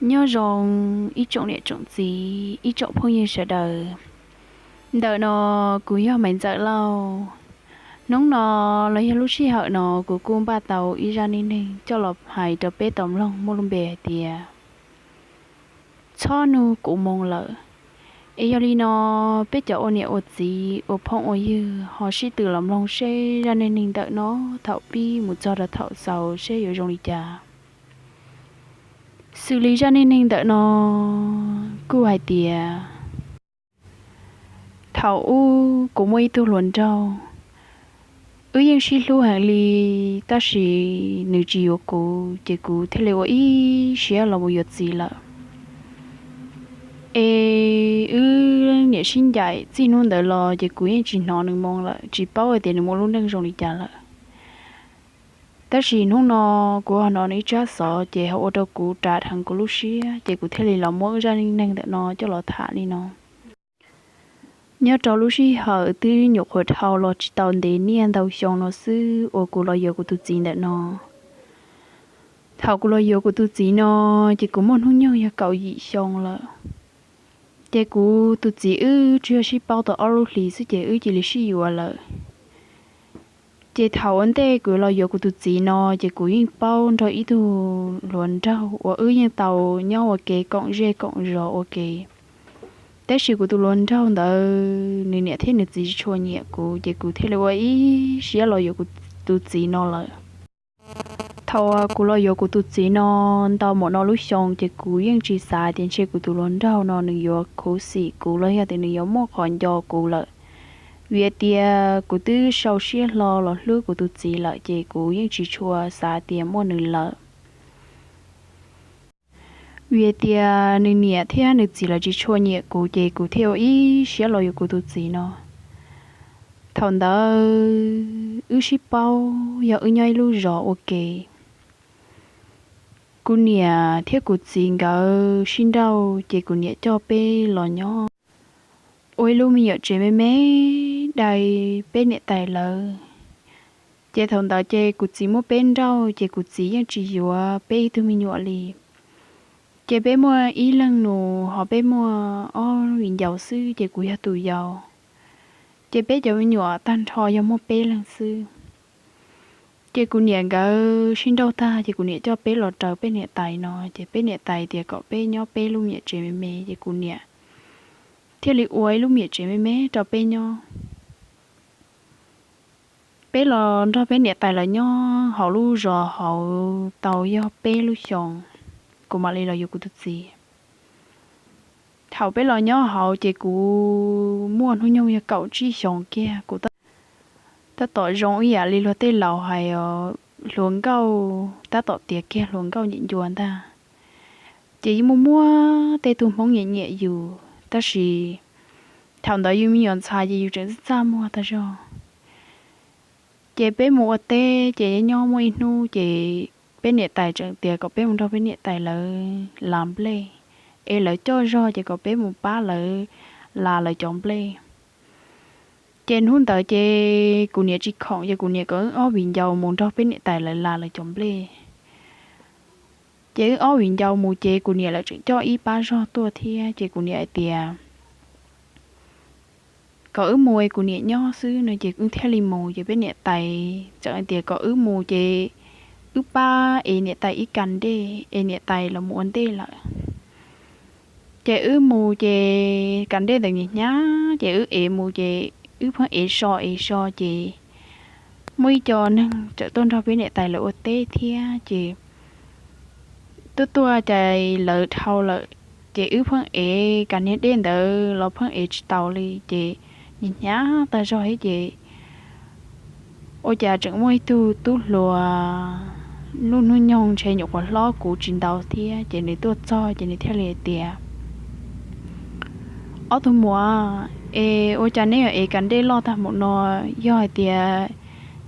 Nyob zoo ib tsoom niam tsoom txiv, ib tsoom phooj ywg sawv daws. Ntawm no kuv yog Maiv Ntxawm Lauj. Hnub no los yog lub sij hawm no kuv kuj npaj tau ib zaj neej neeg coj los hais rau peb tau mloog muaj lub npe hais tias Txhob nug kuv moo lawm. Es yog li no, peb cov ua niam ua txiv ua phooj ua ywg ho sib tw los mloog seb zaj neej neeg ntawm no thaum pib mus txog rau thaum xaus seb yuav zoo li cas. Xws li zaj neej neeg ntawm no kuj hais tias, thaum ub kuv muaj ib tug hluas nraug, wb yeej sib hlub heev li, tab sis nws tsis yuav kuv ces kuv thiaj li ua ib siab los mus yuav txiv lawm. Es wb niam sib ncaim txij hnub ntawd los ces kuv yeej tsis hnov nws moo lawm, tsis paub hais tias nws muaj lub neej zoo li cas lawm. Tab sis hnub no kuv ho hnov nws ib tsab xov ces ho ua rau kuv ras dheev kuv lub siab ces kuv thiaj li los muab zaj neej neeg ntawm no coj los tham li no. Nyob rau lub sij hawm twb nyuam qhuav dhau los tsis tau ntev niaj ntau xyoo no xwb uas kuv los yuav kuv tus txiv ntawm no. Thaum kuv los yuav kuv tus txiv no ces kuv muaj hnub nyoog yog kaum yim xyoo lawm. Ces kuv tus txiv wb tsuas yog sib paub tau ob lub hlis xwb ces wb cia li sib yuav lawm. Ces thaum ua ntej kuv los yuav kuv tus txiv no ces kuv yeej paub nrog ib tug hluas nraug uas wb yeej tau nyob ua ke koom zej koom zos ua ke. Tab sis kuv tus hluas nraug ntawd nws niam thiab nws txiv tsis tshua nyiam kuv ces kuv thiaj li ua ib siab los yuav kuv tus txiv no lawm. Thaum kuv los yuav kuv tus txiv no ntau npaum no lub xyoo ces kuv yeej tsis xav tias ntshe kuv tus hluas nraug no nws yuav khuv xim kuv los yog tias nws yuav muaj qhov nco kuv lawm. Vim hais tias kuv twb sau siab hlo los hlub kuv tus txiv lawm ces kuv yeej tsis tshua xav tias muaj nws lawm. Vim hais tias nws niam thiab nws txiv lawv tsis tshua nyiam kuv ces kuv thiaj ua ib siab los yuav kuv tus txiv no. Thaum ntawd wb sib paub yog wb nyob ib lub zos ua ke. Kuv niam thiab kuv txiv nkawd sib nrauj ces kuv niam coj peb los nyob ua ib lub me nyuam tsev me me dai peb niam tais lawv. Ces thaum ntawd ces kuv txiv muab peb nrauj ces kuv txiv yeej tsis yuav peb ib tug me nyuam li. Ces peb muaj ib leeg nus ho peb muaj ob viv ncaus xwb ces kuv yog tus yau. Ces peb cov me nyuam tag nrho yog muaj peb leeg xwb. Ces kuv niam nkawd sib nrauj tag ces kuv niam coj peb los raws peb niam tais no ces peb niam tais tias kom peb nyob peb lub me nyuam tsev me me ces kuv niam thiaj li ua ib lub me nyuam tsev me me rau peb nyob. Peb los nrog peb niam tais lawv nyob hauv lub zos hauv tau yog peb lub xyoos, kuv mam li los yuav kuv tus txiv. Thaum peb los nyob hauv ces kuv muaj hnub nyoog yog kaum tsib xyoos kiag, kuv tab tom zoo ib yam li luag tej laus hais os, hluas nkauj tab tom tiav kiag hluas nkauj nyiam ncua ntag. Ces yeej muaj muaj tej tug Hmoob nyiam nyiam yus, tab sis thaum ntawd yus me nyuam ntxhais ces yus tseem txaj txaj muag tag zog. Ces peb mus ua teb ces nyob muaj ib hnub ces peb niam tais tseem tias kom peb mus nrog peb niam tais lawv las nplej, es lawv coj zog ces kom peb mus pab lawv las lawv cov nplej. Ces hnub ntawd ces kuv niam tsis khoom ces kuv niam kom wb ob viv ncaus mus nrog peb niam tais lawv las lawv cov nplej. Ces wb ob viv ncaus mus ces kuv niam lawv tseem coj ib pab zog tuaj thiab ces kuv niam hais tias kom wb mus es kuv niam nyob xwb no ces wb thiaj li mus ces peb niam tais tseem hais tias kom wb mus ces wb pab es niam tais ib kas dej es niam tais los mus ua ntej lawm. Ces wb mus ces kas dej ntawd hnyav hnyav ces wb ev mus ces wb pheej ev so ev so ces muaj ib co neeg tseem tuaj nrog peb niam tais lawv ua teb thiab ces tuaj tuaj cas lawv dhau lawm, ces wb pheej ev kas niag dej ntawd los pheej ev tsis taus li ces hnyav hnyav tag zog thiab ces ua cas tseem muaj ib tug tub hluas lub hnub nyoog ntshe nyuam qhuav hlob kuv tsis ntau thiab ces nws tuaj txog ces nws thiaj li hais tias, ob tug muam, es ua cas neb yuav ev kas dej loj tag npaum no? Yog hais tias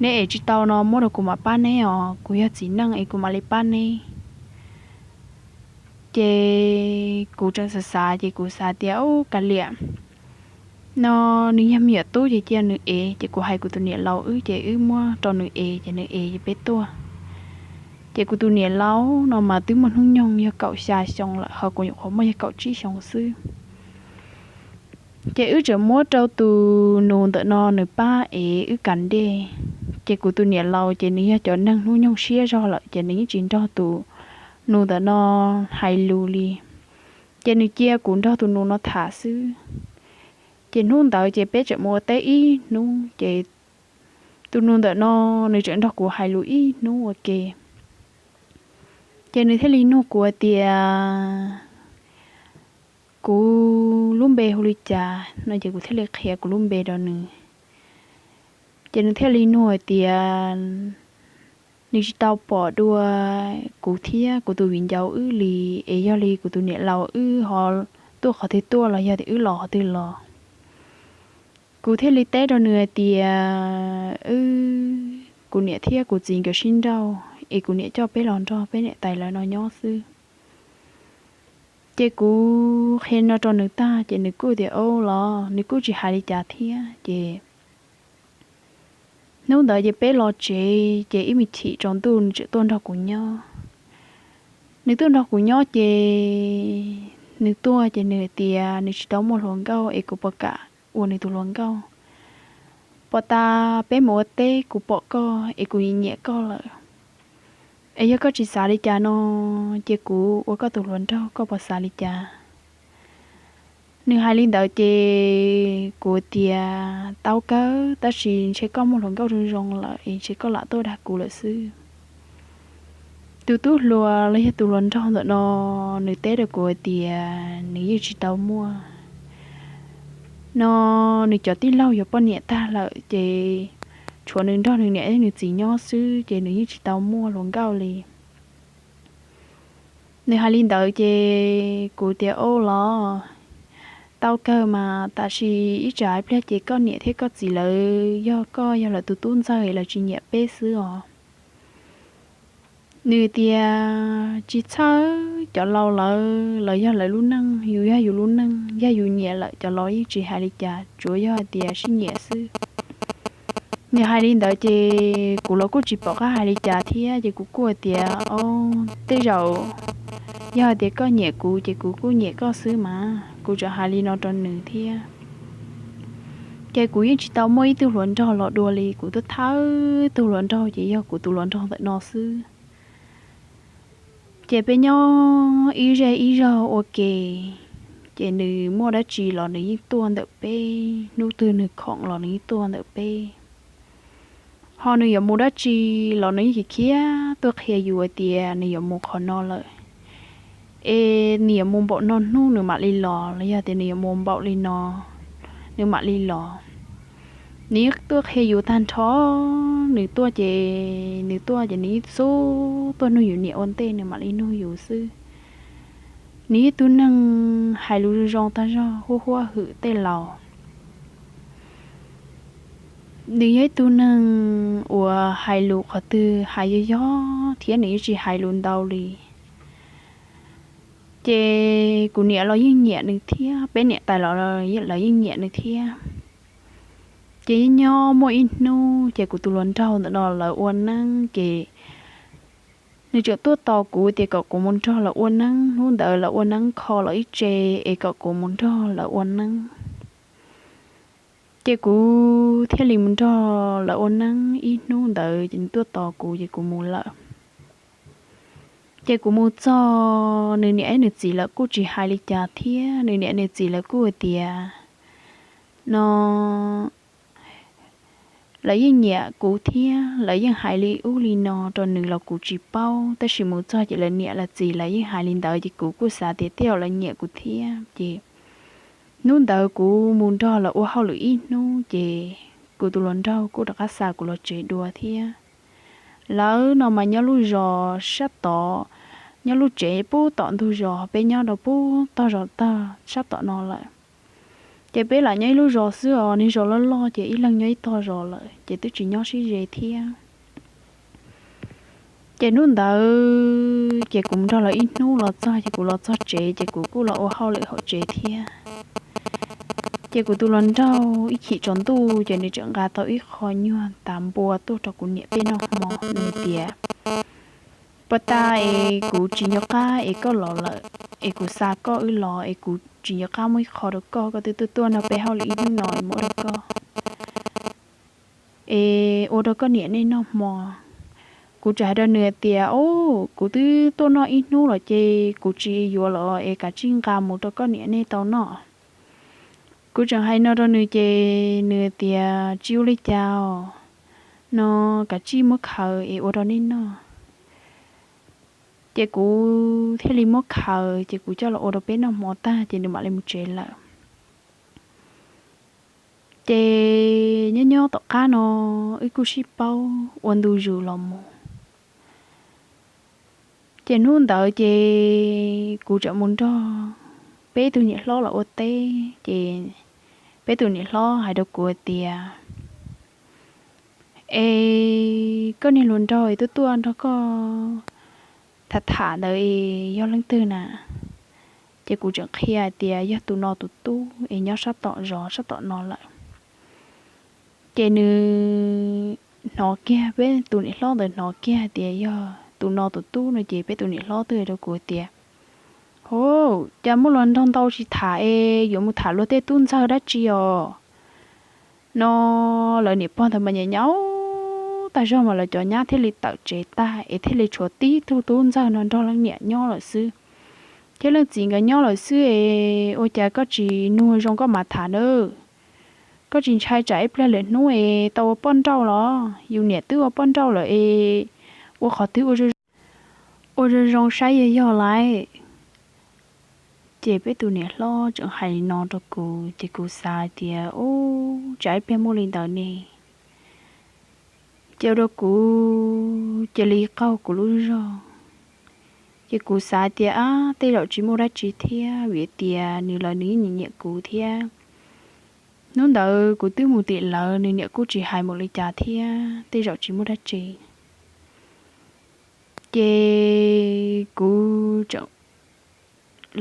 neb ev tsis tau no muab rau kuv mam pab neb os, kuv yog txiv neej es kuv mam li pab neb. Ces kuv tseem xav xav ces kuv xav tias, u, kav liam, no nws yog me nyuam tub ces cia nws ev, ces kuv hais kuv tus niam laus wb ces wb muab rau nws ev ces nws ev ces peb tuaj. Ces kuv tus niam laus no mas twb muaj hnub nyoog yog kaum xya xyoo lawm, ho kuv nyuam qhuav muaj yog kaum tsib xyoo xwb. Ces wb tseem muab rau tus nus ntawm no nws pab es wb kam dej. Ces kuv tus niam laus ces nws yog cov neeg hnub nyoog siab zog lawm, ces nws yeej tsis nrog tus nus ntawm no hais lus li. Ces nws cia kuv nrog tus nus no tham xwb. Ces hnub ntawd ces peb tseem mus ua teb ib hnub, ces tus nus ntawm no nws tseem nrog kuv hais lus ib hnub ua ke. Ces nws thiaj li nug kuv tias kuv lub npe hu li cas no, ces kuv thiaj li qhia kuv lub npe rau nws. Ces nws thiaj li nug hais tias nws tsis tau pom dua kuv thiab kuv tus viv ncaus wb li, es yog li kuv tus niam laus wb ho tuaj qhov twg tuaj los yog tias wb los qhov twg los. Kuv thiaj li teb rau nws hais tias wb, kuv niam thiab kuv txiv nkawd sib nrauj es kuv niam coj peb los nrog peb niam tais lawv no nyob xwb. Ces kuv qhia no rau nws tag ces nws kuj tias o los nws kuj tsis hais li cas thiab. Ces hnub ntawd ces peb los tsev ces ib me chim tsaus ntuj nws tseem tuaj nrog kuv nyob. Nws tuaj nrog kuv nyob ces nws tuaj ces nws tias nws tsis tau muaj hluas nkauj es kuv puas kam ua nws tus hluas nkauj. Puas tas peb mus ua teb kuv pom koj es kuv nyiam koj lawm, es yog koj tsis xav li cas no ces kuv ua koj tus hluas nraug, koj puas xav li cas? Nws hais li ntawd ces kuv tias tau kawg, tab sis ntshe koj muaj hluas nkauj zoo zoo lawm es ntshe koj lam tuaj dag kuv lawm xwb. Tus tub hluas los yog tus hluas nraug ntawm no, nws teb rau kuv tias nws yeej tsis tau muaj no, nws cov tij laug yuav poj niam tag lawm ces tshuav nws nrog nws niam nws txiv nyob xwb ces nws yeej tsis tau muaj hluas nkauj li. Nws hais li ntawd ces kuv tias o los tau kawg mas, tab sis ib tsam ib pliag ces koj niam thiab koj txiv lawv yog koj yog lawv tus tub ntxawg lawv tsis nyiam peb xwb os. Nws tias tsis txhawj, cov laus lawv, lawv yog lawv lub neej, yus yog yus lub neej, yog yus nyiam lawm cov laus yeej tsis hais li cas, tsuav yog hais tias sib nyiam xwb. Nws hais li ntawd ces kuv los kuj tsis pom qab hais li cas thiab ces kuv kuj tias o, tej zaum yog hais tias koj nyiam kuv ces kuv kuj nyiam koj xwb mas, kuv tseem hais li no rau nws thiab. Ces kuv yeej tsis tau muaj ib tug hluas nraug los dua li, kuv twb thawj tug hluas nraug ces yog kuv tus hluas nraug ntawm no xwb. Ces peb nyob ib zej ib zog ua ke, ces nws muaj dab tsi los nws yeej tuaj ntawm peb, hnub twg nws khoom los nws yeej tuaj ntawm peb. Ho nws yuav mus dab tsi los nws yeej khiav tuaj qhia yus tias nws yuav mus qhov no lawm, es nws yuav mus npaum no hnub nws mam li los, los yog tias nws yuav mus npaum li no nws mam li los. Nws yeej tuaj qhia yus tag nrho, nws tuaj ces nws tuaj ces nws yeej xub tuaj nug yus niam ua ntej nws mam li nug yus xwb. Nws yeej tug neeg hais lus zoo zoo tag zog, huab huab hwm tej laus. Nws yog ib tug neeg uas hais lus qhov twg hais yog yog thiab nws yeej tsis hais lus ntau li. Ces kuv niam los yeej nyiam nws thiab, peb niam tais los lawv yeej nyiam nws thiab. Ces nyob muaj ib hnub ces kuv tus hluas nraug ntawm no lawv ua neeb ces nws tseem tuaj tos kuv tias kom kuv mus nrog lawv ua neeb, hnub ntawd lawv ua neeb kho los ib tse, es kom kuv mus nrog lawv ua neeb. Ces kuv thiaj li mus nrog lawv ua neeb ib hnub ntawd ces nws tuaj tos kuv ces kuv mus lawm. Ces kuv mus txog nws niam nws txiv lawv kuj tsis hais li cas thiab, nws niam nws txiv lawv kuj hais tias no lawv yeej nyiam kuv thiab lawv yeej hais li ub li no rau nws los kuv tsis paub, tab sis mus txog ces lawv niam lawv txiv lawv yeej hais li ntawd ces kuv kuj xav tias tej zaum lawv nyiam kuv thiab. Ces hnub ntawd kuv mus nrog lawv ua hauj lwm ib hnub ces kuv tus hluas nraug kuj rov qab xa kuv los tsev dua thiab. Lawv no mas nyob lub zos sab tod, nyob lub tsev pub tom ntug zos, peb nyob rau pub tog zos tog sab tom no lawm. Ces peb lam nyob ib lub zos xwb os, nws zos loj loj ces ib leeg nyob ib tog zos lawm ces twb tsis nyob sib ze thiab. Ces hnub ntawd ces kuv nrog lawv ib hnub los txog ces kuv los txog tsev ces kuv kuj los ua hauj lwm hauv tsev thiab. Ces kuv tus hluas nraug ib chim tsaus ntuj ces nws tseem nqa tau ib qho nyuag tav npua tuaj rau kuv niam peb noj hmo, nws tias Puag ta es kuv tsis nco qab es koj los lawm, es kuv xa koj wb los es kuv tsis nco qab muab ib qho rau koj, koj twb tuaj tuaj nrog peb hauj lwm ib hnub no es muab rau koj es ua rau koj niam nej noj hmo. Kuv txawm hais rau nws tias, Au, kuv twb tuaj noj ib hnub los ces kuv tsis yuav lawm es kav tsij nqa mus rau koj niam nej tau noj. Kuv tseem hais no rau nws ces nws tias, Tsis ua li cas os, no kav tsij muab khaws es ua rau nej noj. Ces kuv thiaj li muab khaws ces kuv coj los ua rau peb noj hmo tag ces nws mam li mus tsev lawm. Ces nyob nyob tom qab no wb kuj sib paub ua ntu zus los mus. Ces hnub ntawd ces kuv txawm mus nrog peb tus niam hlob los ua teb ces peb tus niam hlob hais rau kuv tias, Es koj niag hluas nraug es tuaj tuaj nrog koj tham tham ntawd es yog leej twg na? Ces kuv tseem qhia tias yog tus no tus tub es nyob sab tom zos sab tom no lawm. Ces nws hnov kiag, peb tus niam hlob ntawd hnov kiag tias yog tus no tus tub no ces peb tus niam hlob twb hais rau kuv tias, Hov, cas muaj hluas nraug ntau tsis tham es yuav mus tham luag tej tub ntxawg dab tsi os? No lawv niam pog ntawd mas nyiam nyaum tag zog mas lawv cov nyab thiaj li tawm tsev tag es thiaj li tshuav tib tug tub ntxawg no nrog leej niam nyob lawm xwb, thiab leej txiv nkawd nyob lawm xwb es ua cas koj tsis nug zoo koj mam tham nawb? Koj tsis ntshai tsam ib pliag lwm hnub es tau ua poj nrauj los? Yus niam twb ua poj nrauj lawm es ua qhov twg ua zoo zoo saib yog yog lawm. Ces peb tus niam hlob tseem hais li no rau kuv ces kuv xav tias, Ub, tsam ib pliag muaj li ntawd ne. Ces ua rau kuv cia li qaug kuv lub zog. Ces kuv xav tias, Ab, tej zaum tsis muaj dab tsi thiab, vim tias nws los nws yeej nyiam nyiam kuv thiab. Hnub ntawd kuv twb mus tim lawv, nws niam kuj tsis hais mus li cas thiab, tej zaum tsis muaj dab tsi. Ces kuv tseem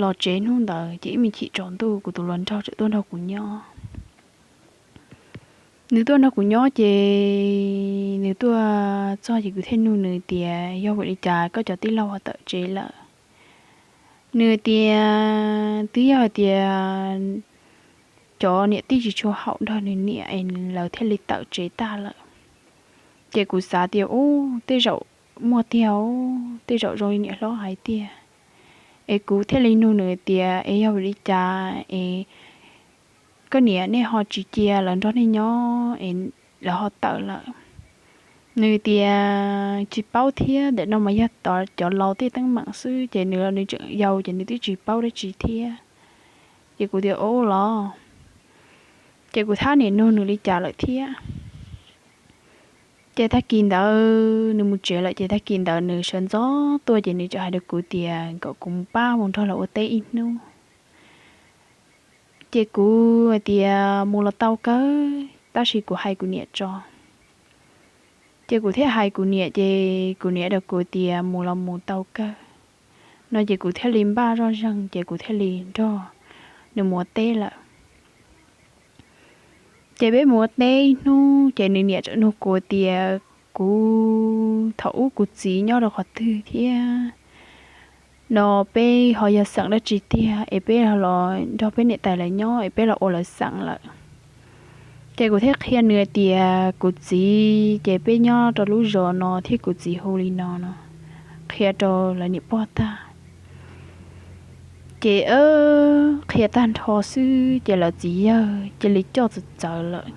los tsev hnub ntawd ces ib me chim tsaus ntuj kuv tus hluas nraug tseem tuaj nrog kuv nyob. Nws tuaj nrog kuv nyob ces nws tuaj txog ces kuv thiaj nug nws tias, Yog vim li cas koj cov tij laug ho tawm tsev lawm? Nws tias, Twb yog hais tias cov niam tij tsis tshua haum nrog nws niam es lawv thiaj li tawm tsev tag lawm. Ces kuv xav tias, Ub, tej zaum muaj tiag, tej zaum zoo li niam hlob hais tiag. Es kuv thiaj li nug nws tias, Es yog vim li cas es koj niam nej ho tsis cia lawv nrog nej nyob es lawv ho tawm lawm? Nws tias, Tsis paub thiab, ntawm no mas yog cov laus tej teeb meem xwb, ces nws los nws tseem yau ces nws twb tsis paub dab tsi thiab. Ces kuv tias, Ub los. Ces kuv thiaj niam nug nws li cas lawm thiab. Ces tag kis ntawd nws mus tsev lawm ces tag kis ntawd nws sawv ntxov tuaj ces nws txawm hais rau kuv tias kom kuv mus pab mus nrog lawv ua teb ib hnub. Ces kuv hais tias, Mus los tau kawg, tab sis kuv hais kuv niam tso. Ces kuv thiaj hais kuv niam ces kuv niam rau kuv tias, Mus los mus tau kawg, no ces kuv thiaj li npaj zoj zeeg ces kuv thiaj li nrog nws mus ua teb lawm. Ces peb mus ua teb ib hnub ces nws niam txawm nug kuv tias, Kuv thaum ub kuv txiv nyob rau qhov twg thiab? No peb ho yog xeem dab tsi tiag es peb los nrog peb niam tais lawv nyob es peb los ua lawv xeem lawm? Ces kuv thiaj qhia nws tias kuv txiv ces peb nyob rau lub zos no thiab kuv txiv hu li no no, qhia rau lawv niam pog tag. Ces qhia tag nrho xwb ces lawv txiv yawg cia li coj txawv txawv lawm.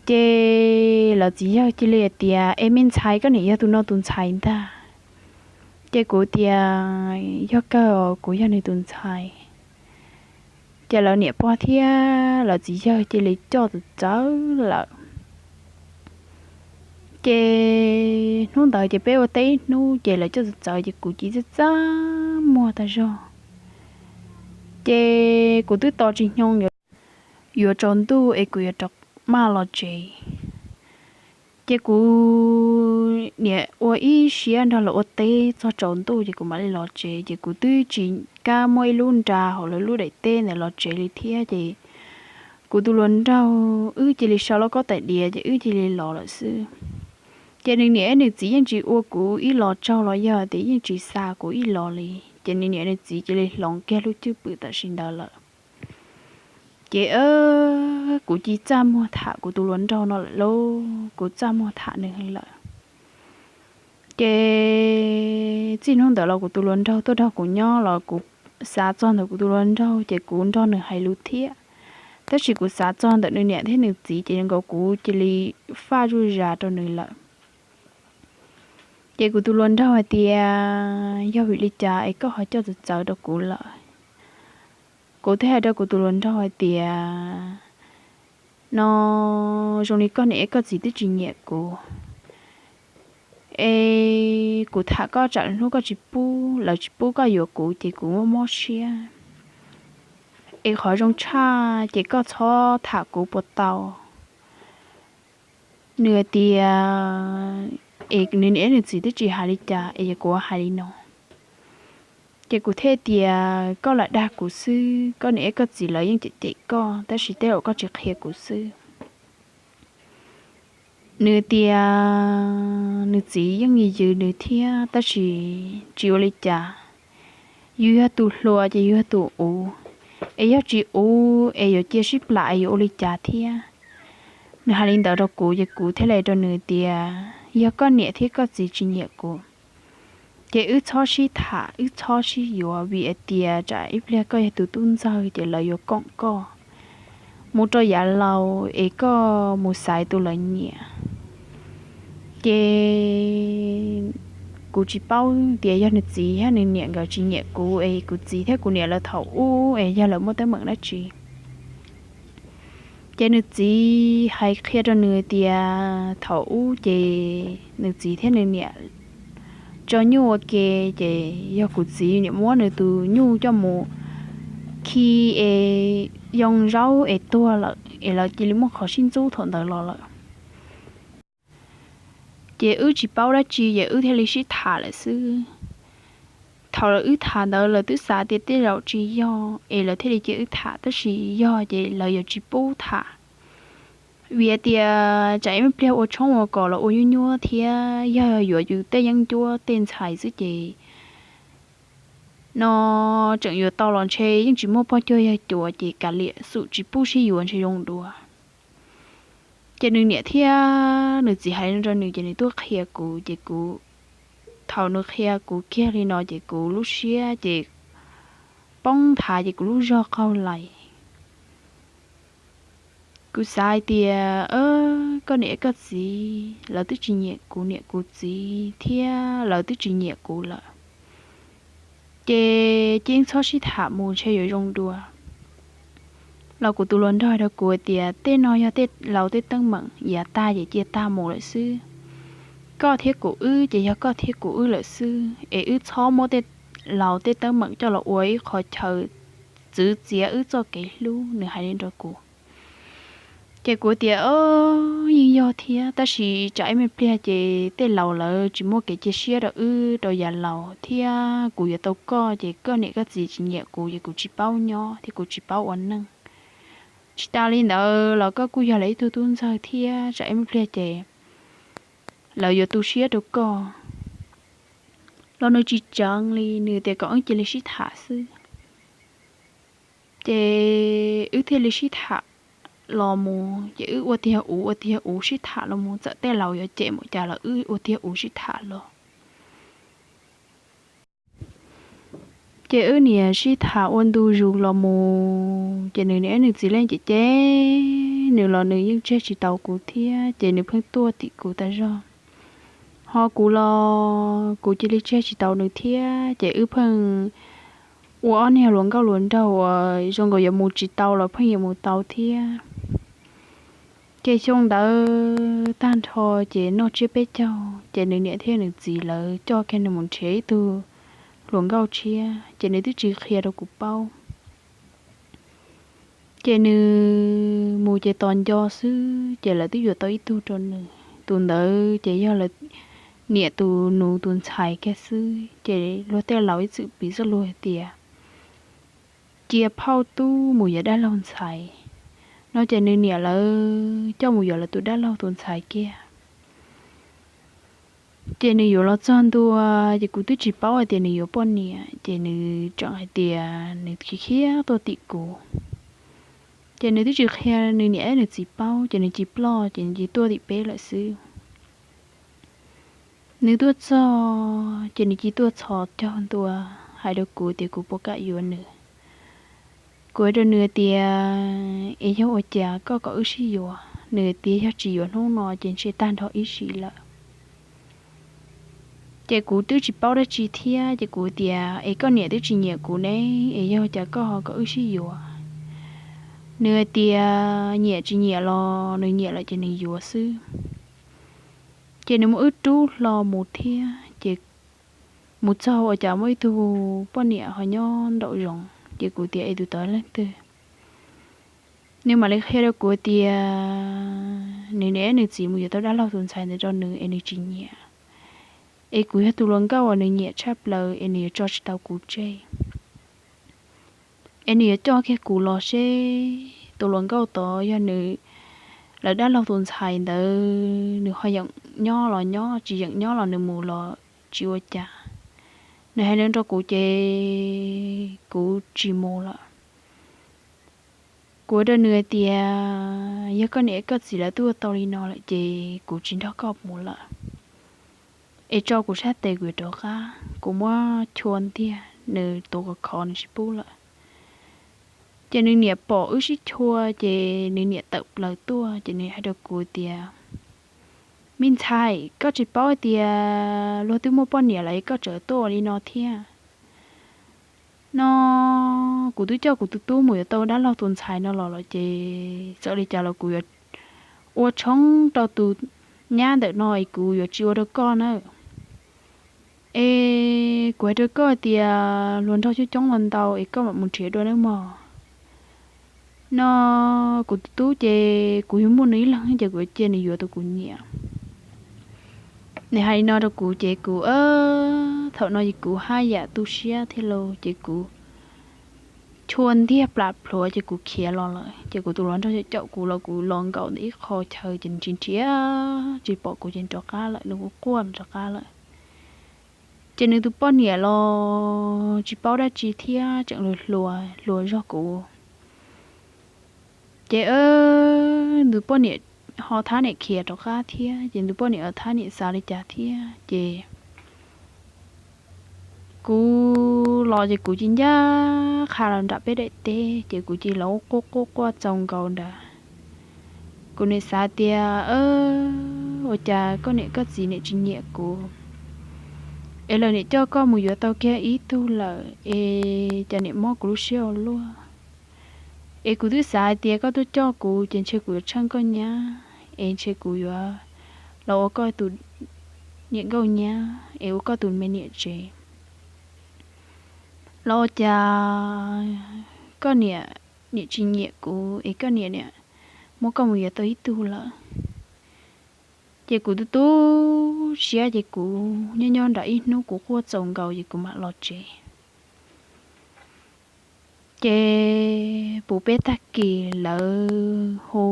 Ces lawv txiv yawg cia li tias, Es me ntxhais, koj niam yog tus no tus ntxhais ntag? Ces kuv tias, Yog kawg, kuv yog nws tus ntxhais. Ces lawv niam pog thiab lawv txiv yawg cia li coj txawv txawv lawm. Ces hnub ntawd ces peb ua teb ib hnub ces lawv coj txawv txawv ces kuv cia li txaj muag tag zog. Ces kuv twb tos tsis nyoog yuav tsaus ntuj es kuv yuav rov maj los tsev. Ces kuv niam ua ib siab nrog lawv ua teb txog tsaus ntuj ces kuv mam li los tsev. Ces kuv twb tsis kam muaj ib lub nra hauv lawv lub daim teb ntawd los tsev li thiab ces kuv tus hluas nraug wb cia li sau lub koj tais diav ces wb cia li los lawm xwb. Ces nws niam nws txiv yeej tsis ua kuv ib los tsaug los yog tias yeej tsis xa kuv ib los li. Ces nws niam nws txiv cia li hloov kiag lub cwj pwm tam sim ntawd lawm. Ces kuv cia txaj muag tham kuv tus hluas nraug no lawm lauj, kuv txaj muag tham nws lawm. Ces txij hnub ntawd los kuv tus hluas nraug tuaj nrog kuv nyob los kuv xav txog ntawm kuv tus hluas nraug ces kuv nrog nws hais lus thiab. Tab sis kuv xav txog ntawm nws niam thiab nws txiv ces nkaus kuv cia li faj zuj zas rau nws lawm. Ces kuv tus hluas nraug hais tias, yog vim li cas es koj ho coj txawv txawv rau kuv lawm? Kuv thiaj hais rau kuv tus hluas nraug hais tias, no zoo li koj niam koj txiv twb tsis nyiam kuv, es kuv tham koj tsam hnub koj tsis pub, lawv tsis pub koj yuav kuv ces kuv muaj mob siab. Es qhov zoo tshaj ces koj txhob tham kuv puas tau? Nws hais tias, es nws niam nws txiv twb tsis hais li cas es kuv hais li no. Ces kuv thiaj tias, koj lam dag kuv xwb, koj niam koj txiv lawv yeej cem cem koj tab sis tej zaum koj tsis qhia kuv xwb. Nws tias nws txiv yeej yws yws nws thiab tab sis tsis ua li cas. Yus yog tus hluas ces yus yog tus uv, es yog tsis uv es yuav cia sib plam es yuav ua li cas thiab? Nws hais li ntawd rau kuv ces kuv thiaj li rau nws tias, yog koj niam thiab koj txiv tsis nyiam kuv, ces wb txhob sib tham, wb txhob sib yuav, vim hais tias tsam ib pliag koj yog tus tub ntxawg ces lawv yuav koom koj mus rau yav laus es koj mus xaiv tus lawv nyiam. Ces kuv tsis paub tias yog nws txiv thiab nws niam nkawd tsis nyiam kuv es kuv txiv thiab kuv niam lawv thaum ub es yog lawv muaj teeb meem dab tsi. Ces nws txiv hais qhia rau nws tias thaum ub ces nws txiv thiab nws niam tso nyuj ua ke, ces yog kuv txiv niam muab nws tus nyuj coj mus khi es yoo zaub es tuag lawm es lawv cia li muaj qhov sib ntxub thaum ntawd los lawm. Ces wb tsis paub dab tsi ces wb thiaj li sib tham lawm xwb. Thaum wb tham ntawd lawv twb xav tias tej zaum tsis yog es lawv thiaj li cia wb tham, tab sis yog ces lawv yuav tsis pub tham. Vim tias tsam ib pliag ua tshoob ua kos los ua nyuab nyuab thiab yog yuav yus tej yeeb ncuab tej ntxhais xwb ces no tseem yuav tau los ntshe yeej tsis muaj poj cuag yawg cuas ces kav liam xum tsis pub sib yuav ntshe zoo dua. Ces nws niam thiab nws txiv hais li no rau nws ces nws tuaj qhia kuv ces kuv, thaum nws qhia kuv kiag li no ces kuv lub siab ces poob nthav ces kuv lub zog qaug lais. Kuv xav hais tias koj niam koj txiv lawv twb tsis nyiam kuv niam kuv txiv thiab lawv twb tsis nyiam kuv lawm, ces cia txhob sib tham mus ntshe yuav zoo dua. Los kuv tus hluas nraug hais rau kuv hais tias tej no yog tej laus tej teeb meem, yav tag ces cia tag mus lawm xwb. Koj thiab kuv wb ces yog koj thiab kuv wb lawm xwb es wb txhob muab tej laus tej teeb meem coj los ua ib qho chaw txwv txiav wb txoj kev hlub, nws hais li rau kuv. Ces kuv tias, o, yeej yog thiab, tab sis tsam ib me pliag ces tej laus lawv tsis muaj kev cia siab rau wb rau yav laus thiab kuv yuav tau koj ces koj niam koj txiv tsis nyiam kuv ces kuv tsis paub nyob thiab kuv tsis paub ua neej. Tsis tas li ntawd los koj kuj yog lawv ib tug tub ntxawg thiab tsam ib me pliag ces lawv yuav tu siab rau koj. Los nws tsis tseev li, nws tias kom wb cia li sib tham xwb. Ces wb thiaj li sib tham los mus, ces wb ua tiag uv ua tiag uv sib tham los mus, txawm tej laus yuav cem mus cas los wb ua tiag uv sib tham los. Ces wb niam sib tham ua ntu zus los mus, ces nws niam nws txiv leej cem cem nws los nws yeej tseg tsis tau kuv thiab, ces nws pheej tuaj tim kuv tas zog. Ho kuv los kuv cia li tseg tsis tau nws thiab, ces wb pheej ua ob niag hluas nkauj hluas nraug uas zoo nkaus yuav mus tsis tau los pheej yuav mus tau thiab. Ces xyoo ntawd tag nrho ces noj tsiab peb caug, ces nws niam thiab nws txiv lawv coj kiag nws mus nrhiav ib tug hluas nkauj tshiab, ces nws twb tsis qhia rau kuv paub. Ces nws mus ces tos nco xwb, ces lawv twb yuav tau ib tug rau nws. Tus ntawd ces yog lawv niam tus nus tus ntxhais kiag xwb, ces luag tej laus ib txwm piv txoj lus hais tias cia phauj tub mus yuav dab laug ntxhais no, ces nws niam lawv coj mus yuav lawv tus dab laug tus ntxhais kiag. Ces nws yuav los txog ntua, ces kuv twb tsis paub hais tias nws yuav poj niam, ces nws tseem hais tias nws khiav khiav tuaj tim kuv. Ces nws twb tsis qhia nws niam thiab nws txiv paub, ces nws cia li ploj, ces nws cia li tuaj tim peb lawm xwb. Nws tuaj txog ces nws cia li tuaj txhos caug ntua, hais rau kuv tias kuv puas kam yuav nws. Kuv hais rau nws tias, es yog ua cas koj kom wb sib yuav? Nws tias yog tsis yuav hnub no ces ntshe tag nrho ib sim lawm. Ces kuv twb tsis paub dab tsi thiab, ces kuv tias, es koj niam twb tsis nyiam kuv ne, es yog cas koj ho kom wb sib yuav? Nws hais tias nyiam tsis nyiam los nws nyiam lawm ces nws yuav xwb. Ces nws muab wb rub hlo mus thiab, ces mus txog ua cas muaj ib tug poj niam ho nyob nraum zoov, ces kuv tias, es tus tod leej twg? Nws mam li qhia rau kuv tias nws niam nws txiv mus yuav tau dab laug tus ntxhais ntawd rau nws es nws tsis nyiam. Es kuv yog tus hluas nkauj uas nws nyiam tshaj plaws es nws yuav tso tsis tau kuv tseg. Es nws yuav coj kiag kuv los seb tus hluas nkauj tod yog nws, lawv dab laug tus ntxhais ntawd nws ho yeem nyob los nyob, tsis yeem nyob los nws mus los tsis ua cas. Nws hais li no rau kuv ces kuv tsis mus lawm. Kuv hais rau nws hais tias, yog koj niam koj txiv lawv twb ua tau li no lawm ces kuv tsis nrog koj mus lawm. Es tso kuv sab tes kuv yuav rov qab. Kuv muab chua ntiag, nws tuav khov khov nws tsis pub lawm. Ces nws niam pom wb sib chua ces nws niam tawm plaws tuaj ces nws hais rau kuv tias, me ntxhais, koj tsis paub tias luag twb muaj poj niam lawm es koj tseem tuaj ua li no thiab no. Kuv twb coj kuv tus tub mus yuav tau dab laug tus ntxhais no los lawm ces txawm li cas los kuv yuav ua tshoob rau tus nyab ntawm no es kuv yuav tsis ua rau koj na. Es kuv hais rau koj tias hluas nraug coob coob los ntau es koj mam mus nrhiav dua nawb mog. No kuv tus tub ces kuv yuav muaj nws ib leeg ces kuv yuav cia nws yuav tus kuv nyiam. Nws hais li no rau kuv ces kuv, thaum no ces kuv haj yam tu siab thiab lauj, ces kuv chua ntiag plam plhuav ces kuv khiav los lawm. Ces kuv tus hluas nraug caum kuv los kuv los nkaum ntawm ib qho chaw ces nws tsis nrhiav tsis pom kuv ces nws rov qab lawm, nws kuj quaj nws rov qab lawm. Ces nws tus poj niam los tsis paub dab tsi thiab tseem hluas hluas zog kuv. Ces nws tus poj niam ho thab niam khiav rov qab thiab, ces nws tus poj niam ho thab niam xav li cas thiab ces kuv los ces kuv cia li ncaj qha los nram peb daim teb ces kuv cia li los quaj quaj quaj txaus nkaus nrad. Kuv niam xav tias, ua cas koj niam koj txiv niam tsis nyiam kuv, es lawv niam coj koj mus yuav tau kiag ib tug lawm es cas niam mob kuv lub siab ua luaj. Es kuv twb xav hais tias koj tuaj coj kuv ces ntshe kuv yuav tsheej koj nyab, es ntshe kuv yuav los ua koj tus niam nkauj nyab es ua koj tus me niam tsev. Los ua cas koj niam niam tsis nyiam kuv es koj niam niam muab koj mus yuav tau ib tug lawm. Ces kuv tu tu siab ces kuv nyob nyob nram ib hnub kuv quaj txaus nkaus ces kuv mam los tsev. Ces puv peb tag kis lawv hu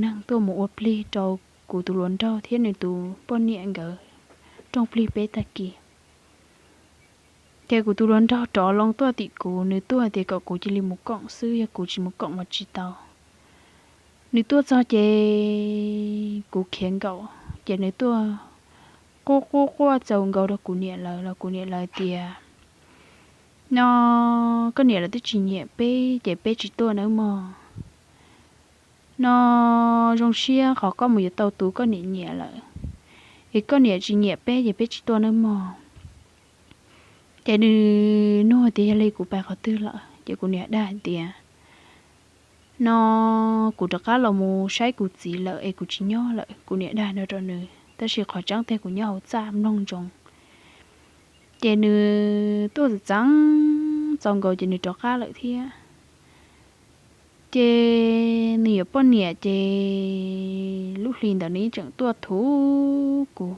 neeg tuaj mus ua plig rau kuv tus hluas nraug thiab nws tus poj niam nkawd rooj plig peb tag kis. Ces kuv tus hluas nraug rov loo tuaj tim kuv, nws tuaj tias kom kuv cia li mus koom xwb, yog kuv tsis mus koom mas tsis tau. Nws tuaj txog ces kuv khiav nkaum, ces nws tuaj quaj quaj quaj txaus nkaus rau kuv niam lawv los kuv niam lawv tias, no koj niam lawv twb tsis nyiam peb ces peb tsis tuaj nawb mog. No zoo siab qhov koj mus yuav tau tus koj niam nyiam lawm, es koj niam tsis nyiam peb ces peb tsis tuaj nawb mog. Ces nws nug tias yog li kuv pais qhov twg lawm, ces kuv niam dag hais tias, no kuv rov qab los mus saib kuv txiv lawm es kuv tsis nyob lawm. Kuv niam dag no rau nws, tab sis qhov tseeb tiag kuv nyob hauv txaj mloog ntsoov. Ces nws tuaj txawm txeev txaus nkaus ces nws rov qab lawm thiab. Ces nws yuav poj niam ces lub hli ntawd nws yeej tseem tuaj thuv kuv.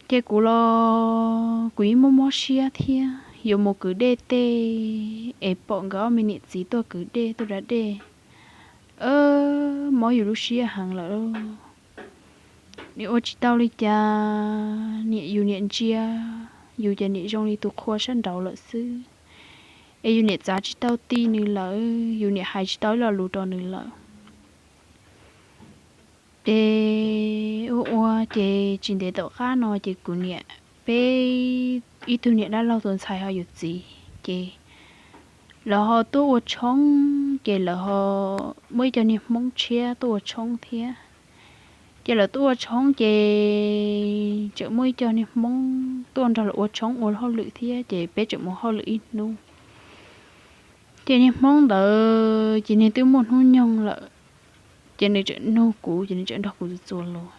Ces kuv los kuv yeej muaj mob siab thiab, yuav mus kwv dej tej es pom nkawd ob me niam txiv tuaj kwv dej tuaj da dej, mob yus lub siab heev lawm. Niam ua tsis tau li cas, niam, yus niam ntsia yus ces niam zoo li tus qhua sab nraud lawm xwb, es yus niam txav tsis tau ti nws lawm, yus niam hais tsis tau ib lo lus rau nws lawm. Ces ua ua ces tsis ntev tom qab no ces kuv niam, peb ib tug niam dab laug tus ntxhais ho yus txiv, ces lawv ho tuaj ua tshoob, ces lawv ho muaj ib co niag Hmoob tshiab tuaj ua tshoob thiab. Ces lawv tuaj ua tshoob ces tseem muaj ib co niag Hmoob tuaj nrog lawv ua tshoob ua hauj lwm thiab, ces peb tseem mus hauj lwm ib hnub. Ces niag Hmoob ntawd ces niag twb muaj hnub nyoog lawm, ces nws tseem nug kuv, ces nws tseem nrog kuv txuas lus.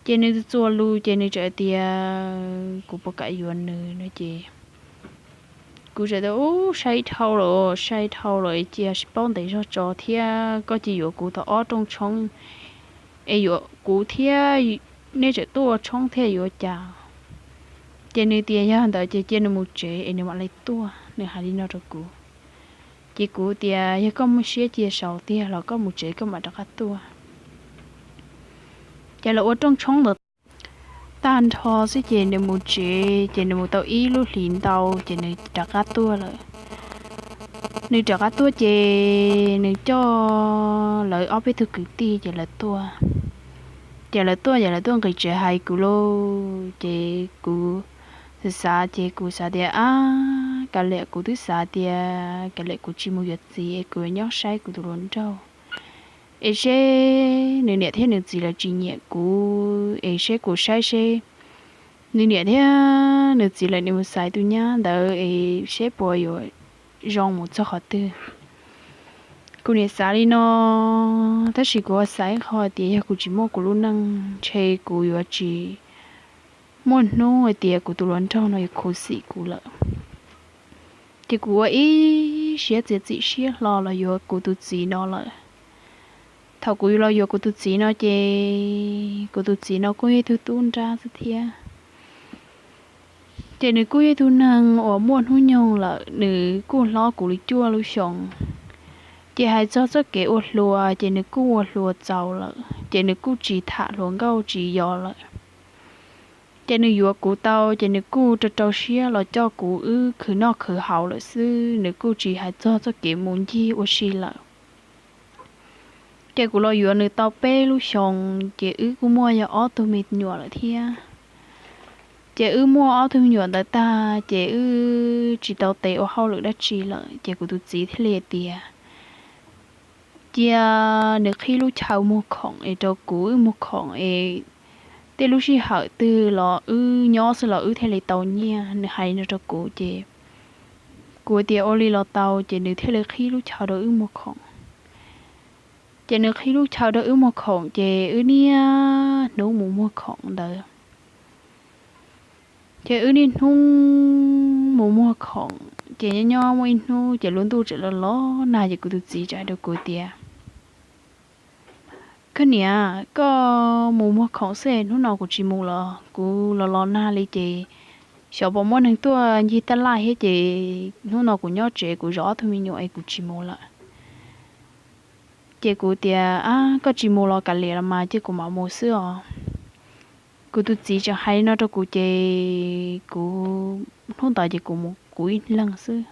Ces nws txuas lus ces nws tseem tias kuv puas kam yuav nws no ces kuv tseem tias, ub, sai dhau lawm, sai dhau lawm, cia sib paub ntev zog tso thiab, koj cia yuav kuv tau ob rooj tshoob es yuav kuv thiab, nej tseem tuaj ua tshoob thiab yuav cas. Ces nws tias yog ntawd ces cia nws mus tsev es nws mam li tuaj, nws hais li no rau kuv. Ces kuv tias yog koj muaj siab cia saud tiag los koj mus tsev koj mam rov qab tuaj. Ces lawv ua rooj tshoob ntawd tag nrho xwb ces nws mus tsev, ces nws mus tau ib lub hlis ntau ces nws rov qab tuaj lawm. Nws rov qab tuaj ces nws coj lawv ob peb tug kwv tij ces lawv tuaj. Ces lawv tuaj ces lawv tuaj nqis tsev hais kuv lauj, ces kuv xav xav ces kuv xav tias, ab, kav liam, kuv twb xav tias kav liam kuv tsis mus yuav txiv es kuv yuav nyob saib kuv tus hluas nraug es seb nws niam thiab nws txiv lawv tsis nyiam kuv es seb kuv saib seb nws niam thiab nws txiv lawv nim mus xaiv tus nyab ntawd es seb puas yuav zoo mus txog qhov twg. Kuv niam xav li no, tab sis kuv xav ib qho tias yog kuv tsis muaj kuv lub neej ntshe kuv yuav tsis muaj hnub hais tias kuv tus hluas nraug no yuav khuv xim kuv lawm. Ces kuv ua ib siab txiav txim siab hlo los yuav kuv tus txiv no lawm. Thaum kuv los yuav kuv tus txiv no ces kuv tus txiv no kuj yog ib tug tub nrab xwb thiab. Ces nws kuj yog ib tug neeg uas muaj hnub nyoog lawm, nws kuj hlob kuv li cuaj lub xyoos. Ces hais txog txoj kev ua hluas ces nws kuj ua hluas txaus lawm, ces nws kuj tsis tham hluas nkauj tsis yos lawm. Ces nws yuav kuv tau ces nws kuj rau rau siab los coj kuv wb khwv noj khwv haus lawm xwb, nws kuj tsis hais txog txoj kev mus ncig ua si lawm. Ces kuv los yuav nws tau peb lub xyoos ces wb kuj muaj yog ob tug me nyuam lawm thiab. Ces wb muaj ob tug me nyuam ntawd tag ces wb tsis tau tes ua hauj lwm dab tsi lawm, ces kuv tus txiv thiaj li tias cia nws qhib lub chaw muag khoom es rau kuv wb muag khoom es tej lub sij hawm twg los wb nyob xwb los wb thiaj li tau nyiaj. Nws hais no rau kuv ces kuv tias ua li los tau, ces nws thiaj li qhib lub chaw rau wb muag khoom. Ces nws qhib lub chaw rau wb muag khoom ces wb niaj hnub mus muag khoom ntawd. Ces wb niaj hnub mus muag khoom ces nyob nyob muaj ib hnub ces lub ntuj tseem los los nag ces kuv tus txiv tseem hais rau kuv tias, koj niam, koj mus muag khoom xwb, hnub no kuv tsis mus los kuv los los nag li ces xyov puas muaj neeg tuaj ncig taj laj thiab ces hnub no kuv nyob tsev kuv zov ob tug me nyuam es kuv tsis mus lawm. Ces kuv tias, ab, koj tsis mus los kav liam los mas, cia kuv mam mus xwb os. Kuv tus txiv tseem hais li no rau kuv ces kuv, hnub ntawd ces kuv mus kuv ib leeg xwb.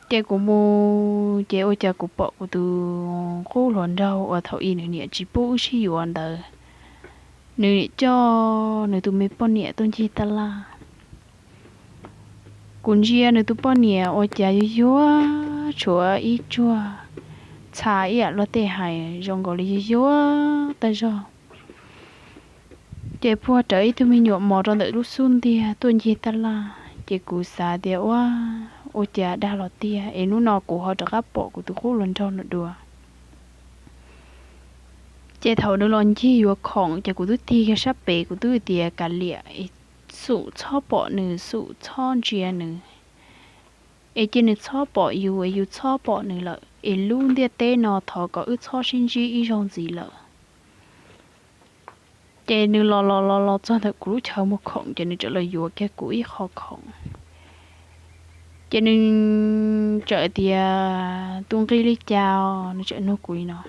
Ces kuv mus ces ua cas kuv pom kuv tus qub hluas nraug uas thaum ub nws niam tsis pub wb sib yuav ntawd, nws niam coj nws tus me poj niam tuaj ncig taj laj. Kuv ntsia nws tus poj niam ua cas yuag yuag, tshuav ib tsuag txha ib yam luag tej hais zoo nkaus li yuag yuag tag zog. Ces puag rawv ib tug me nyuam mos rau ntawm lub xub ntiag tuaj ncig taj laj, ces kuv xav tias ua, ua cas dag los tiag es hnub no kuv ho rov qab pom kuv tus qub hluas nraug no dua. Ces thaum nws los ncig yuav khoom ces kuv twb tig kiag sab pem, kuv twb tias kav liam, xum txhob pom nws, xum txhob ntsia nws, es cia nws txhob pom yus es yus txhob pom nws lawm, es lub ntiaj teb no thov kom wb txhob sib ntsib ib zaug ntxiv lawm. Ces nws los los los los txog ntawm kuv lub chaw muag khoom ces nws txawm los yuav kiag kuv ib qho khoom. Ces nws txawm tias, tus nqi li cas? Nws txawm nug kuv li no.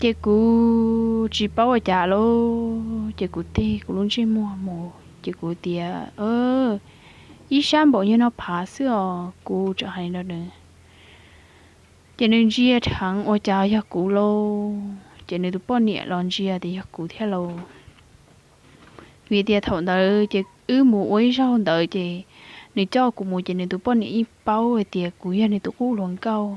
Ces kuv tsis paub ua cas lauj, ces kuv tig kuv lub ntsej muag mus ces kuv tias, ib sab npaum nyuag no phav xwb os, kuv tseem hais li no rau nws. Ces nws ntsia dheev ua cas yog kuv lauj, ces nws tus poj niam los ntsia tias yog kuv thiab lauj. Vim tias thaum ntawd ces wb mus ua ib zaug ntawd ces nws coj kuv mus ces nws tus poj niam yeej paub hais tias kuv yog nws tus qub hluas nkauj.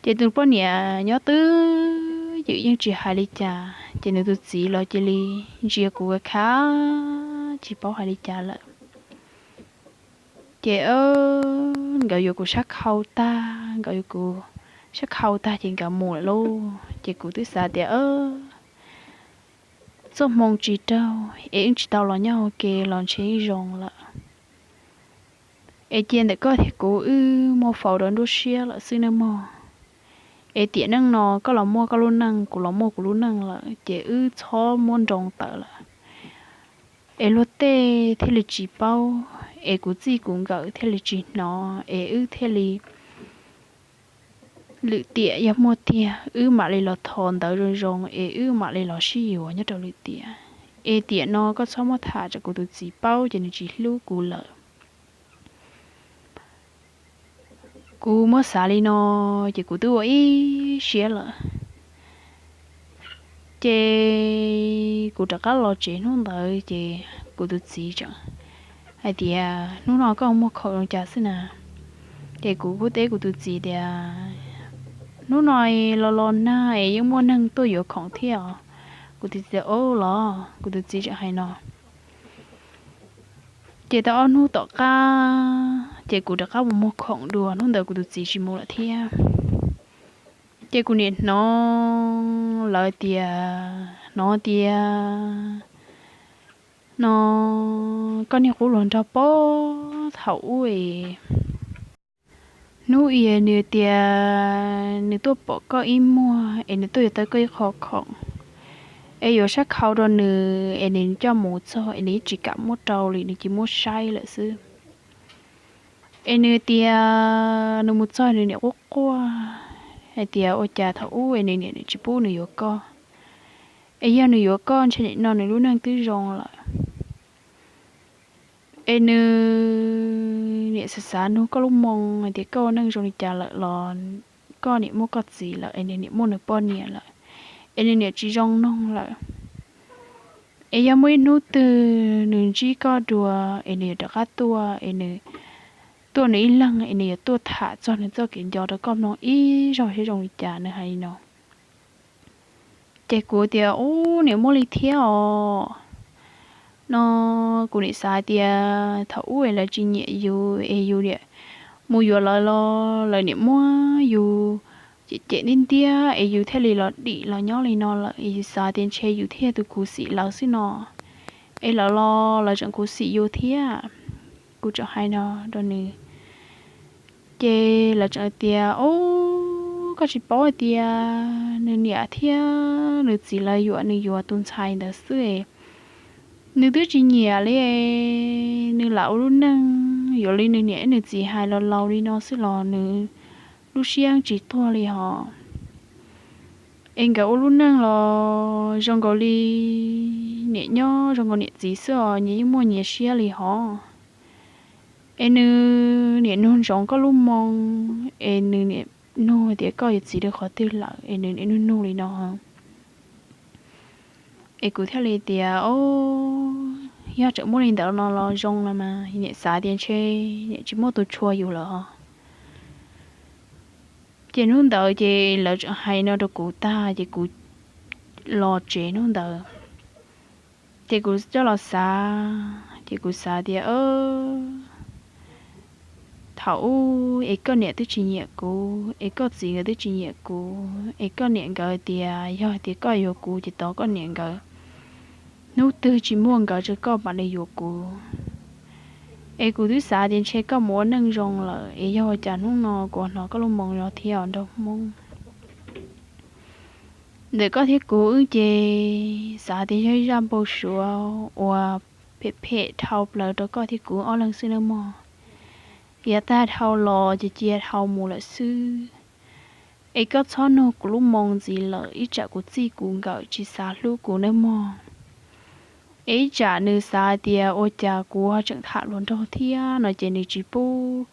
Ces tus poj niam nyob twj ywm yeej tsis hais li cas, ces nws tus txiv los cia li ntsia kuv khav tsis paub hais li cas lawm. Ces nkawd yuav kuv sab khau tag, nkawd yuav kuv sab khau tag ces nkawd mus lawm lauj. Ces kuv twb xav tias txoj hmoo tsis raug es wb tsis tau los nyob ua ke los ntshe yeej zoo lawm. Es cia ntawm koj thiab kuv wb muaj faus rau nruab siab lawm xwb nawb mog. Es tiam neej no koj los muaj koj lub neej, kuv los muaj kuv lub neej lawm ces wb txhob muab nroo tawm lawm. Es luag tej thiaj li tsis paub, es kuv txij kuv nkawm thiaj li tsis hnov, es wb thiaj li lwm tiam yog muaj tiag wb mam li los thov ntawv zoo zoo es wb mam li los sib yuav nyob rau lwm tiam. Es tiam no koj txhob muab tham tsam kuv tus txiv paub ces nws tsis hlub kuv lawm. Kuv muab xav li no ces kuv twb ua ib siab lawm. Ces kuv rov qab los tsev hnub ntawd ces kuv tus txiv tseem hais tias, hnub no koj muag khoom zoo cas xwb na? Ces kuv kuj teb kuv tus txiv tias, hnub no los los nag es yeej muaj neeg tuaj yuav khoom thiab os. Kuv tus txiv tias, o los, kuv tus txiv tseem hais no. Ces tau ob hnub tom qab ces kuv rov qab mus muag khoom dua, hnub ntawd kuv tus txiv tsis mus lawm thiab. Ces kuv niam hnov lawv tias, hnov tias no, koj niag qub hluas nraug pob thaum ub es, hnub i nws tias nws tuaj pom koj ib muag es nws tuaj yuav tau koj ib qho khoom, es yuav sab khau rau nws es nws coj mus txog es nws yeej tsis kam muab rau li, nws cia muab saib lawm xwb. Es nws tias nws mus txog nws niam quaj quaj hais tias ua cas thaum ub es nws niam tsis pub nws yuav koj, es yog nws yuav koj ntshe nim no nws lub neej twb zoo lawm. Es nws niam xav xav nug koj lub moo hais tias koj ua neej zoo li cas lawm los koj niam muaj koj txiv lawm es nws niam muaj nws poj niam lawm, es nws niam tsis zoo noog lawm. Es yog muaj ib hnub twg nws ntsib koj dua es nws yuav rov qab tuaj, es nws tuaj nws ib leeg es nws yuav tuaj tham txog nws txoj kev nco rau koj mloog ib zaug seb zoo li cas, nws hais li no. Ces kuv tias, ub, niam muaj li thiab os. No kuv niam xav tias thaum ub es lawv tsis nyiam yus es yus niam mus yuav lawv los lawv niam muab yus cem cem ntiab ntiab es yus thiaj li los dim los nyob li no lawm, es yus xav tias ntshe yus thiaj tus khuv xim lawv xwb no. Es lawv los lawv tseem khuv xim yus thiab. Kuv tseem hais no rau nws, ces lawv tseem tias, ub, koj tsis paub hais tias nws niam thiab nws txiv lawv yuam nws yuav tus ntxhais ntawd xwb, nws twb tsis nyiam li, nws lam ua lub neej yuav li nws niam nws txiv hais los laus li no xwb los nws lub siab tsis tuag li hos. Es nkawd ua lub neej los zoo nkaus li niam nyob zoo nkaus niam txiv xwb os, nyias yeej muaj nyias siab li hos. Es nws niam nug ntsoov koj lub moo, es nws niam nug tias koj yuav txiv rau qhov twg lawm, es nws niam nug nug li no. Es kuv thiaj li tias, o, yog tseem muaj li ntawd no los zoo los mas, niam xav tias ntshe niam tsis muaj tus tshua yus lawm. Ces hnub ntawd ces lawv tseem hais no rau kuv tag ces kuv los tsev hnub ntawd. Ces kuv coj los xav, ces kuv xav tias, thaum ub es koj niam twb tsis nyiam kuv, es koj txiv nkawd twb tsis nyiam kuv, es koj niam nkawd tias yog tias koj yuav kuv ces tos koj niam nkawd, hnub twg tsis muaj nkawd ces koj mam li yuav kuv. Es kuv twb xav tias ntshe koj mus ua neej zoo lawm, es yog ua cas hnub no kuv hnov koj lub moo no thiab os nraug Hmoob. Ntawm koj thiab kuv wb ces xav tias yog ib zaj npau suav uas phem phem dhau plaws rau koj thiab kuv ob leeg xwb nawb mog. Yav tag dhau los ces cia dhau mus lawm xwb. Es koj txhob nug kuv lub moo ntxiv lawm, ib tsam kuv txij kuv nkawm tsis xav hlub kuv nawb mog. Es ib tsam nws xav tias ua cas kuv ho tseem tham hluas nraug thiab no ces nws tsis pub,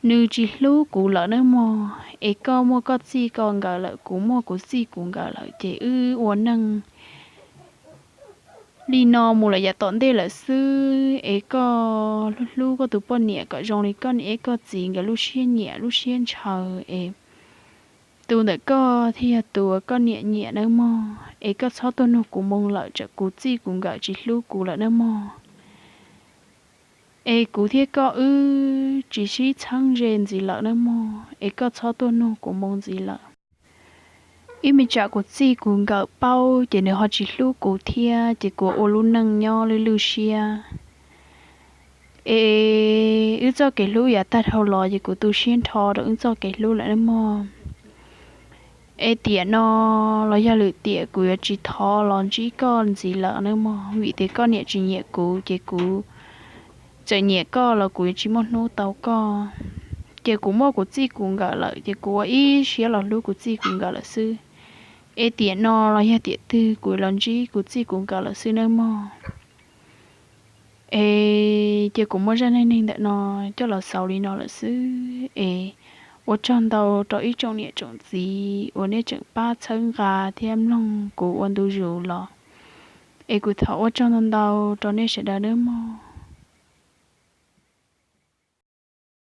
nws tsis hlub kuv lawm nawb mog. Es koj muaj koj txij koj nkawm lawm, kuv muaj kuv txij kuv nkawm lawm, ces wb ua neej li no mus lawm yav tom ntej lawm xwb. Es koj hlub hlub koj tus poj niam kom zoo li koj niam koj txiv nkawd lub siab nyiam lub siab ntshaw es tus ntawm koj thiaj yog tus uas koj niam nyiam nawb mog. Es koj txhob tuaj nug kuv moo lawm, tsam kuv txij kuv nkawm tsis hlub kuv lawm nawb mog. Es kuv thiab koj wb tsis sib txheeb ze ntxiv lawm nawb mog. Es koj txhob tuaj nug kuv moo ntxiv lawm, ib me tsam kuv txij kuv nkawm paub ces nws ho tsis hlub kuv thiab, ces kuv ua lub neej nyob lwj lwj siab. Es wb txoj kev hlub yav tag dhau los ces kuv tu siab nrho rau wb txoj kev hlub lawm nawb mog. Es tiam no los yog lwm tiam kuv yuav tsis thov los ntsib koj ntxiv lawm nawb mog, vim tias koj niam tsis nyiam kuv, ces kuv txawm nyiam koj los kuv yuav tsis muaj hnub tau koj. Ces kuv muaj kuv txij kuv nkawm lawm, ces kuv ua ib siab los hlub kuv txij kuv nkawm lawm xwb. Es tiam no los yog tiam twg kuv los ntsib kuv txij kuv nkawm lawm xwb nawb mog. Es ces kuv muab zaj neej neeg ntawm no coj los xaus li no lawm xwb. Es ua tsaug ntau rau ib tsoom niam tsoom txiv uas nej tseem pab txhawb nqa thiab mloog kuv ua ntu zus los. Es kuv thov ua tsaug ntau ntau rau nej sawv daws nawb mog.